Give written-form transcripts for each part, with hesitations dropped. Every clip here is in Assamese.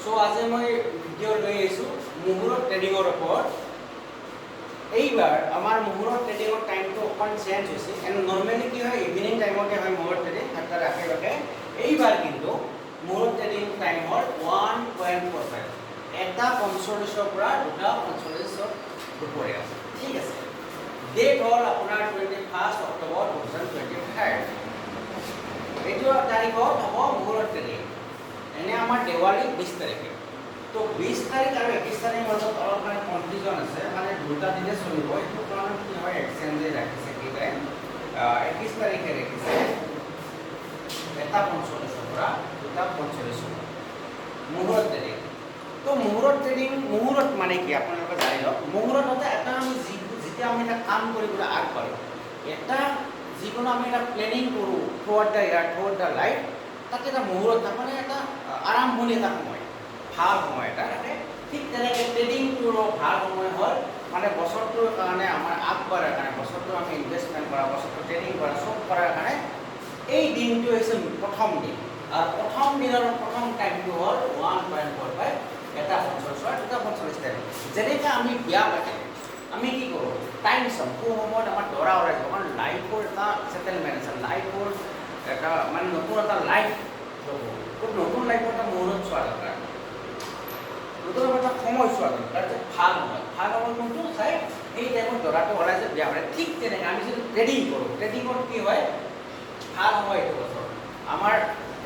চ' আজি মই ভিডিঅ' লৈ আহিছোঁ মুহূৰ্ত ট্ৰেডিঙৰ ওপৰত। এইবাৰ আমাৰ মুহূৰ্ত ট্ৰেডিঙৰ টাইমটো অকণ চেঞ্জ হৈছে। এণ্ড নৰ্মেলি কি হয়, ইভিনিং টাইমতে হয় মুহূৰ্ত ট্ৰেডিং, 7টাৰ আশে পাশে। এইবাৰ কিন্তু মুহূৰ্ত ট্ৰেডিং টাইম হ'ল 1.45, 1টা 45ৰ পৰা 2টা 45ৰ দুপৰীয়া, ঠিক আছে? ডেট হ'ল আপোনাৰ 21 October 2025। এইটো তাৰিখত হ'ব মুহূৰ্ত ট্ৰেডিং। এনে আমাৰ দেৱালী 20 তাৰিখে। তো 20 তাৰিখ আৰু 21 তাৰিখৰ মাজত অলপ মানে কনফিউজন আছে, মানে দুটা দিনে চলিব। এইটো কাৰণত কি হয়, এক্সচেঞ্জে ৰাখিছে কি টাইম, 21 তাৰিখে ৰাখিছে 1টা 45ৰ পৰা 2টা 45ৰ মুহূৰ্ত ট্ৰেডিং। তো মুহূৰ্ত ট্ৰেডিং, মুহূৰ্ত মানে কি আপোনালোকে জানি লওক। মুহূৰ্ত হতে এটা আমি যেতিয়া আমি এটা কাম কৰিবলৈ আগবাঢ়োঁ, এটা যিকোনো আমি এটা প্লেনিং কৰোঁ throughout the year, throughout the life, তাতে এটা মুহূৰ্ত থাকে, মানে এটা আৰম্ভণি, এটা সময়, ভাল সময় এটা থাকে। ঠিক তেনেকৈ ট্ৰেডিংটোৰো ভাল সময় হ'ল, মানে বছৰটোৰ কাৰণে আমাৰ আগবঢ়াৰ কাৰণে, বছৰটো আমি ইনভেষ্টমেণ্ট কৰা, বছৰটো ট্ৰেডিং কৰা, চব কৰাৰ কাৰণে এই দিনটো হৈছে প্ৰথম দিন। আৰু প্ৰথম দিনৰ প্ৰথম টাইমটো হ'ল 1.45, 1টা 45ৰ 2টা 45 টাইম। যেনেকৈ আমি বিয়া পাতিলে আমি কি কৰোঁ, টাইম চাওঁ, কোন সময়ত আমাৰ দৰা ওলাই যাব। কাৰণ লাইফৰ এটা ছেটেলমেণ্ট আছে, লাইফৰ এটা মানে নতুন এটা লাইফ ল'ব। তো নতুন লাইফৰ এটা মুহূৰ্ত চোৱা দৰকাৰ, নতুন এটা সময় চোৱা দৰকাৰ যে ভাল সময়, ভাল সময় কোনটো চাই সেই টাইমত দৰাটো ওলাই যে বিয়া পাতে। ঠিক তেনেকৈ আমি যদি ট্ৰেডিং কৰোঁ, ট্ৰেডিঙত কি হয়, ভাল সময় এইটো বছৰ আমাৰ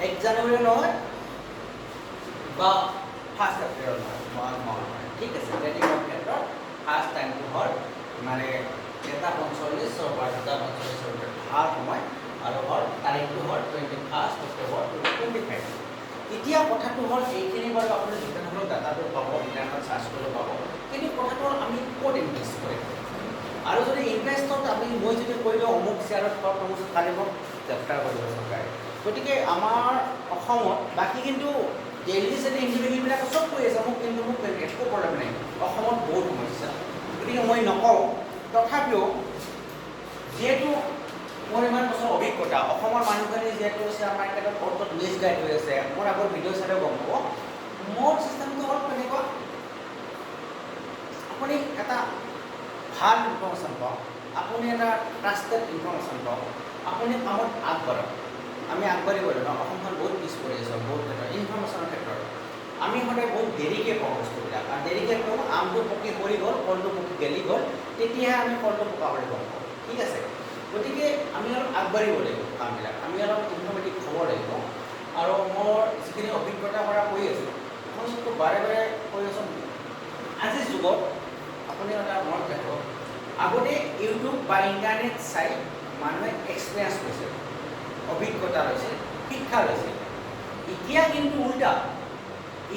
1 জানুৱাৰী নহয় বা 1 এপ্ৰিল নহয়, বহাগ মাহ নহয়, ঠিক আছে? ট্ৰেডিঙৰ ক্ষেত্ৰত ফাৰ্ষ্ট টাইমটো হ'ল মানে 1টা 45ৰ পৰা 2টা 45ৰ ভিতৰত ভাল সময় আৰু হ'ল তাৰিখটো হ'ল 21 October 2025। এতিয়া কথাটো হ'ল, এইখিনি বাৰু আপুনি য'তে নহ'লেও ডাটাটো পাব, ইণ্টাৰনেটত চাৰ্চ কৰিলেও পাব। কিন্তু কথাটো হ'ল, আমি ক'ত ইনভেষ্ট কৰিম? আৰু যদি ইনভেষ্টত আমি মই যদি কৈ দিওঁ অমুক শ্বেয়াৰত কৰক, অমুক, কালি মোক গ্ৰেপ্তাৰ কৰিব চৰকাৰে। গতিকে আমাৰ অসমত বাকী কিন্তু দিল্লী চেল্লী ইঞ্জিনিয়াৰিংবিলাক চব কৰি আছে, মোক কিন্তু মোক একো প্ৰব্লেম নাই। অসমত বহুত সমস্যা, গতিকে মই নকওঁ। তথাপিও যিহেতু মোৰ ইমান বছৰ অভিজ্ঞতা, অসমৰ মানুহখিনি যিহেতু শ্বেয়াৰ মাৰ্কেটত অ'ত ত'ত মিছ গাইড হৈ আছে, মোৰ আগৰ ভিডিঅ' চালেও গম পাব। মোৰ চিষ্টেমটো হ'ল তেনেকুৱা, আপুনি এটা ভাল ইনফৰ্মেশ্যন পাওক, আপুনি এটা ট্ৰাষ্টেড ইনফৰ্মেশ্যন পাওক, আপুনি কামত আগবাঢ়ক। আমি আগবাঢ়িব লাগিব। অসমখন বহুত পিছ পৰি আছে বহুত ক্ষেত্ৰত, ইনফৰ্মেশ্যনৰ ক্ষেত্ৰত। আমি সদায় বহুত দেৰিকৈ পাওঁ বস্তুবিলাক আৰু দেৰিকৈ পাওঁ, আমটো পকি সৰি গ'ল, কলটো পকি গেলি গ'ল, তেতিয়াহে আমি কলটো পকা বুলি গম পাওঁ, ঠিক আছে? গতিকে আমি অলপ আগবাঢ়িব লাগিব কামবিলাক, আমি অলপ ইনফৰ্মেটিভ হ'ব লাগিব। আৰু মোৰ যিখিনি অভিজ্ঞতাৰ পৰা কৈ আছোঁ, মই বাৰে বাৰে কৈ আছোঁ, আজিৰ যুগত আপুনি এটা মনত ৰাখিব, আগতে ইউটিউব বা ইণ্টাৰনেট চাই মানুহে এক্সপিৰিয়েঞ্চ কৰিছিল, অভিজ্ঞতা লৈছিল, শিক্ষা লৈছিল। এতিয়া কিন্তু উল্টা,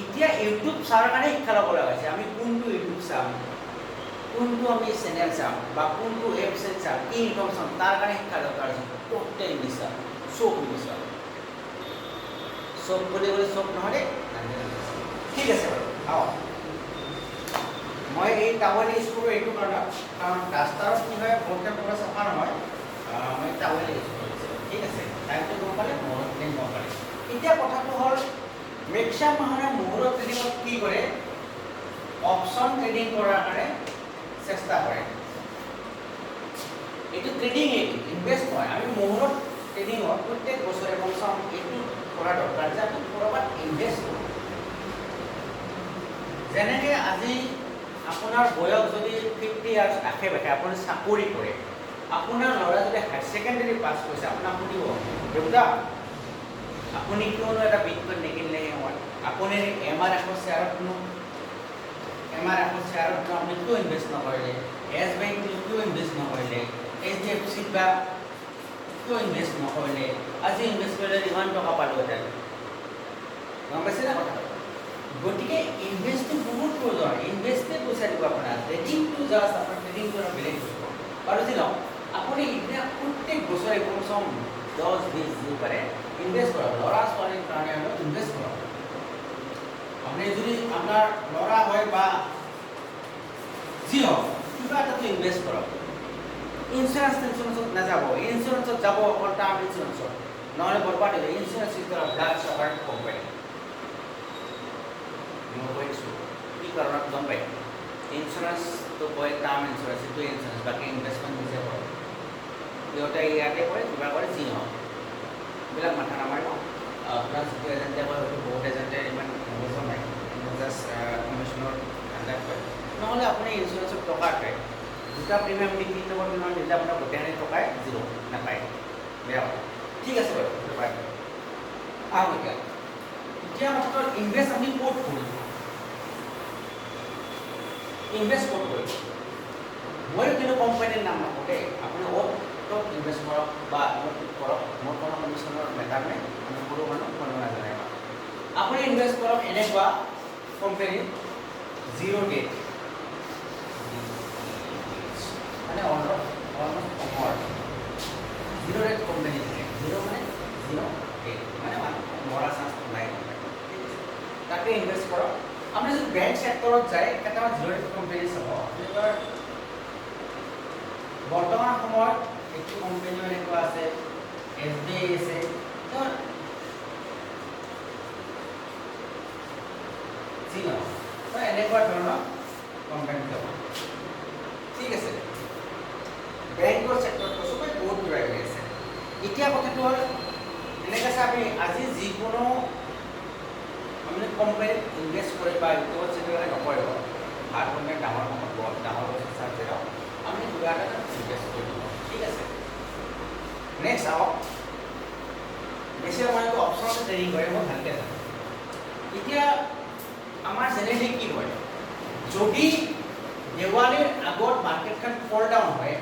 এতিয়া ইউটিউব চোৱাৰ কাৰণে শিক্ষা ল'ব লগা হৈছে। আমি কোনটো ইউটিউব চাম, কোনটো আমি চেনেল চাম বা কোনটো ৱেবছাইট চাম, কি ইনফৰ্মেশ্যন, তাৰ কাৰণে শিক্ষা দৰকাৰ হৈছে। টোটেল মিছা, চব মিছা। চব বুলি ক'লে চব নহয় দেই, ঠিক আছে বাৰু। অঁ, মই এই টাৱেল ইউজ কৰোঁ এইটো কাৰণত, কাৰণ ডাষ্টাৰত কি হয়, বহুতে পুৰা চাফা নহয়। মই টাৱেল ইউজ কৰিছোঁ, ঠিক আছে? টাইমটো গম পালে, মুহূৰ্ত ট্ৰেডিং গম পালে। এতিয়া কথাটো হ'ল, মেক্সিমাম মানুহে মুহূৰ্ত ট্ৰেডিঙত কি কৰে, অপশ্যন ট্ৰেডিং কৰাৰ কাৰণে চেষ্টা কৰে। এইটো ট্ৰেডিং, এইটো ইনভেষ্ট নহয়। আমি মুহূৰ্ত ট্ৰেডিঙত প্ৰত্যেক বছৰে কমচে কম এইটো কৰা দৰকাৰ যে আমি ক'ৰবাত ইনভেষ্ট কৰোঁ। যেনেকৈ আজি আপোনাৰ বয়স যদি 50 ইয়াৰ্ছ আশে পাশে, আপুনি চাকৰি কৰে, আপোনাৰ ল'ৰা যদি হায়াৰ ছেকেণ্ডেৰী পাছ কৰিছে, আপোনাক সুধিব, "দেউতা, আপুনি কিয়নো এটা বিটকইন নিকিনিলে সেই সময়ত? আপুনি এম আৰ এফৰ শ্বেয়াৰতনো আপুনি কিয় ইনভেষ্ট নকৰিলে? এছ বি আইত কিয় ইনভেষ্ট নকৰিলে? এইচ ডি এফ চিত বা কিয় ইনভেষ্ট নকৰিলে? আজি ইনভেষ্ট কৰিলে ইমান টকা পালোহেঁতেন।" গম পাইছেনে কথাটো? গতিকে ইনভেষ্টটো বহুত প্ৰয়োজন। ইনভেষ্টে পইচা দিব আপোনাৰ, ট্ৰেডিংটো জাষ্ট আপোনাৰ ট্ৰেডিংটো এটা বেলেগ বস্তু। বাৰু যি নহওক, আপুনি এতিয়া প্ৰত্যেক বছৰে কমচে কম 10, 20 যি পাৰে ইনভেষ্ট কৰক। ল'ৰা ছোৱালীৰ কাৰণে হ'লেও ইনভেষ্ট কৰক। আপুনি যদি আপোনাৰ ল'ৰা হয় বা যি হওক, কিবা এটাতো ইনভেষ্ট কৰক। ইঞ্চুৰেঞ্চ টিঞ্চুৰেঞ্চত নাযাব। ইঞ্চুৰেঞ্চত যাব অকল টাৰ্ম ইঞ্চুৰেঞ্চত, নহ'লে বৰবাদ হৈ যাব। Insurance is the blood sucker company. মই কৈ দিছোঁ কি কাৰণত গম পায়। ইঞ্চুৰেঞ্চটো কয় টাৰ্ম ইঞ্চুৰেঞ্চ, এইটো ইঞ্চুৰেঞ্চ, বাকী ইনভেষ্টমেণ্ট নিজে কৰে, সিহঁতে ইয়াতে কৰে, কিবা কৰে, যি নহওক এইবিলাক মাথা নামাৰিব। আপোনাৰ যিটো এজেণ্টে কয় হয়তো বহুত এজেণ্টে ইমান নলেজো নাই, জাষ্ট কমিশ্যনৰ ধান্দাত কয়। নহ'লে আপুনি ইঞ্চুৰেঞ্চত টকা ৰাখে, দুটা প্ৰিমিয়াম দি 3 নম্বৰ প্ৰিমিয়াম দিলে আপোনাৰ গোটেইখিনি টকাই জিৰ' নাপায়, বেয়া কথা। ঠিক আছে বাৰু, সেইটো পায়। আহক এতিয়া, এতিয়া মাত্ৰ ইনভেষ্ট আপুনি ক'ত কৰিব, ইনভেষ্ট ক'ত কৰিব? ময়ো কিন্তু কোম্পানীৰ নাম নকওঁ দেই, আপুনি অ'ত ত'ত ইনভেষ্ট কৰক বা অ'ত কৰক, মোৰ কোনো কমিশ্যনৰ মেটাৰ নাই, আমি সৰু মানুহ, কোনো নাজানে। আপুনি ইনভেষ্ট কৰক এনেকুৱা কোম্পানীত জিৰ' ডেট, মানে অলমষ্ট কমৰ জিৰ' ডেট কোম্পানী থাকে। জিৰ' মানে জিৰ' ডেট, মানে মানুহ মৰা চান্স নাই, ঠিক আছে, তাতে ইনভেষ্ট কৰক। আপুনি যদি বেংক ছেক্টৰত যায়, কেইটামান জিৰ' ডেট কোম্পানী চাব। এনেকুৱা বৰ্তমান সময়ত এইটো কোম্পানীও এনেকুৱা আছে, SBI আছে, যি নহওক এনেকুৱা ধৰণৰ কোম্পানী যাব, ঠিক আছে। বেংকৰ ছেক্টৰত কৈছোঁ মই, বহুত কিবা কিবি আছে। এতিয়া কথাটো হ'ল এনেকৈ আছে, আমি আজি যিকোনো আপুনি কোম্পানীত ইনভেষ্ট কৰি বা ইউটিউবত চেনেল নকৰিব, ভাল কোম্পানী ডাঙৰ ডাঙৰ বস্তু চাৰ্জ দিয়ক, আপুনি কিবা এটা ইনভেষ্ট কৰি দিব, ঠিক আছে। নেক্সট আহক, বেছিভাগ মানুহে অপশ্যনতে ট্ৰেডিং কৰে, মই ভালকৈ জানো। এতিয়া আমাৰ জেনেৰেলি কি হয়, যদি দেৱালীৰ আগত মাৰ্কেটখন ফল ডাউন হয়,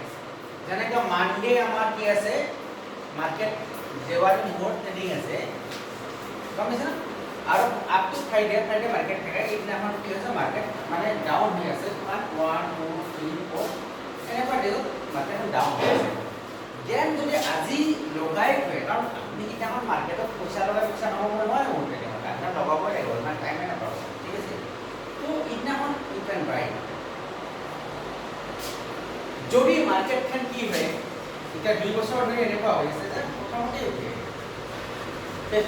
যেনেকৈ মানডে আমাৰ কি আছে, মাৰ্কেট দেৱালী মুহূৰ্ত ট্ৰেডিং আছে, গম পাইছে না? আৰু আপ টু ফ্ৰাইডে মাৰ্কেট থাকে, এইদিনাখন কি হৈছে, মাৰ্কেট মানে ডাউন হৈ আছে, 1 2 3 4 এনেকুৱা ডেজত মাৰ্কেটখন ডাউন হৈ আছে। দেন যদি আজি লগাই থয়, কাৰণ আপুনি কেইটামান মাৰ্কেটত পইচা লগাই পইচা নহ'ব নহয়, মোৰ ট্ৰেডিঙত আপোনাৰ লগাবই লাগিব, ইমান টাইমে নাপাব, ঠিক আছে। তো ইদিনাখন ইউ কেন বাই। যদি মাৰ্কেটখন কি হয়, এতিয়া 2 বছৰ ধৰি এনেকুৱা হৈ আছে যে প্ৰথমতে উঠে,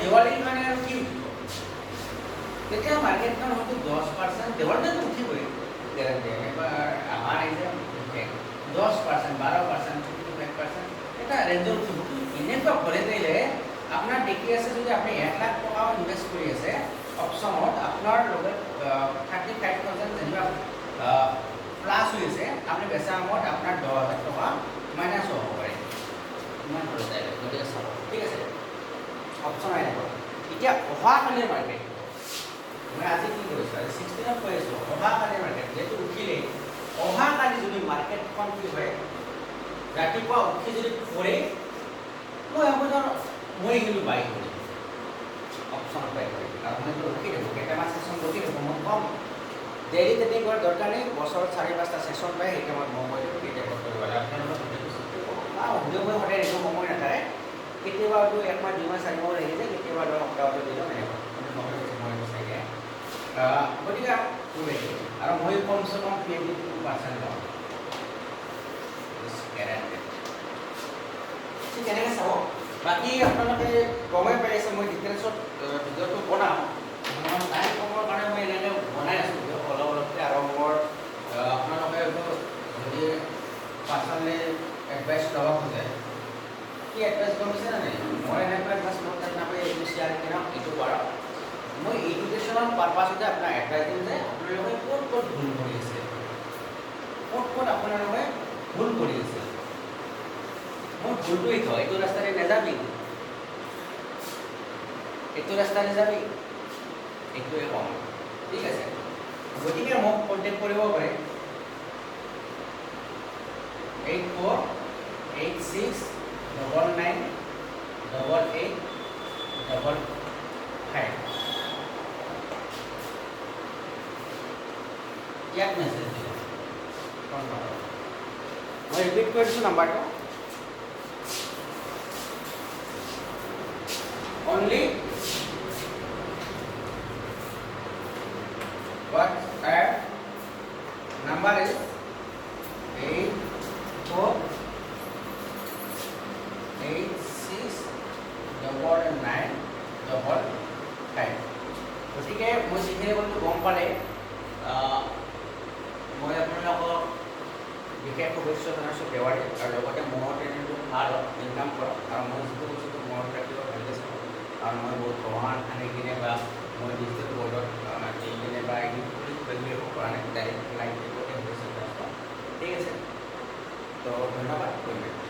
দেৱালীৰ কাৰণে আৰু কি উঠিব, তেতিয়া মাৰ্কেটখন হয়তো 10% দেৱালীতো উঠিবই গেৰাণ্টি, এনেকুৱা অহা নাই যে উঠে 10% 12% 25% এটা ৰেঞ্জত উঠিব। এনেকুৱা ভলেটাইলে আপোনাৰ দেখি আছে, যদি আপুনি 1 লাখ টকাও ইনভেষ্ট কৰি আছে অপশ্যনত, আপোনাৰ লগত 35,000 যেনিবা প্লাছ হৈ আছে, আপুনি বেচা সময়ত আপোনাৰ 10,000 টকা মাইনাছো হ'ব পাৰে, ইমান ভলেটাইল। গতিকে চাব, ঠিক আছে, অপশ্যন এনেকুৱা। এতিয়া অহাকালিৰ মাৰ্কেট, মই আজি কি কৰিছোঁ, আজি 16ত কৈ আছোঁ, অহাকালিৰ মাৰ্কেট যিহেতু উঠিলেই, অহাকালি যদি মাৰ্কেটখন কি হয়, ৰাতিপুৱা উঠি যদি পৰে, মই ভাবোঁ ধৰ মই কিন্তু বাই কৰিম, অপশ্যনত বাই কৰিম, কাৰণ মইতো ৰখি থাকোঁ, কেইটামান ছেশ্যন ৰখি থাকোঁ, মই কম ডেইলি ট্ৰেডিং কৰাৰ দৰকাৰ নাই, বছৰত 4-5টা ছেশ্যন পায়, সেই টাইমত মই কৈ দিওঁ কি টাইমত কৰিব লাগে। আপোনালোকৰ সুধিব মই সদায় নিদিওঁ, সময় নাথাকে, কেতিয়াবা হয়তো 1 মাহ 2 মাহ 4 মাহ লাগি যায়, কেতিয়াবা ধৰক সপ্তাহতে দি দিওঁ, এনেকুৱা মই চাগে। গতিকে আৰু মই কমচে কম 22% লওঁ, ঠিক এনেকৈ চাব। বাকী আপোনালোকে গমেই পাই আছে, মই ডিটেইলছত ভিডিঅ'টো বনাম, টাইম কমৰ কাৰণে মই এনেকৈ বনাই আছোঁ ভিডিঅ' অলপ অলপকৈ। আৰু মোৰ আপোনালোকে যদি পাৰ্চনেলি এডভাইচ ল'ব খোজে, কি এডভাইচ কৰিছে নে নাই, মই এনেকুৱা এডভাইচ মোৰ তাত নাপায়, এইটো শ্বেয়াৰ কিনক, এইটো কৰক। মই এডুকেশ্যনৰ পাৰপাছতে আপোনাক এডভাইচ দিম যে আপোনালোকে ক'ত ক'ত ভুল কৰি আছে, ক'ত ক'ত আপোনালোকে ভুল কৰি আছে। মোৰ ভুলটো এইটো, এইটো ৰাস্তাৰে নাযাবি, এইটো ৰাস্তাৰে যাবি, এইটোৱে কম, ঠিক আছে। গতিকে মোক কণ্টেক্ট কৰিব পাৰে 84 86 99 88 55 ইয়াত মেছেজ দিব। মই ৰিপিট কৰি দিছোঁ নাম্বাৰটো, অনলি WhatsApp number is 8 4 8 6 99 55। গতিকে মই যিখিনি ক'লো গম পালে। মই আপোনালোকক বিশেষ শুভেচ্ছা জনাইছোঁ দেৱালী আৰু লগতে ম'হৰ ট্ৰেডিংটো ভাল হওক, ইনকাম কৰক। আৰু মই যিটো কৈছোঁ সেইটো মনত ৰাখিব, ভালকৈ চাব। কাৰণ মই বহুত ভগৱান আনি কিনে বা মই ডিজিটেল বৰ্ডত দি কিনে বা এডিট কৰি কিবা কিবি একো কৰা নাই, ডাইৰেক্ট লাইভ ৰেকৰ্ডিং হৈছে। ঠিক আছে, তো ধন্যবাদ, গুড নাইট।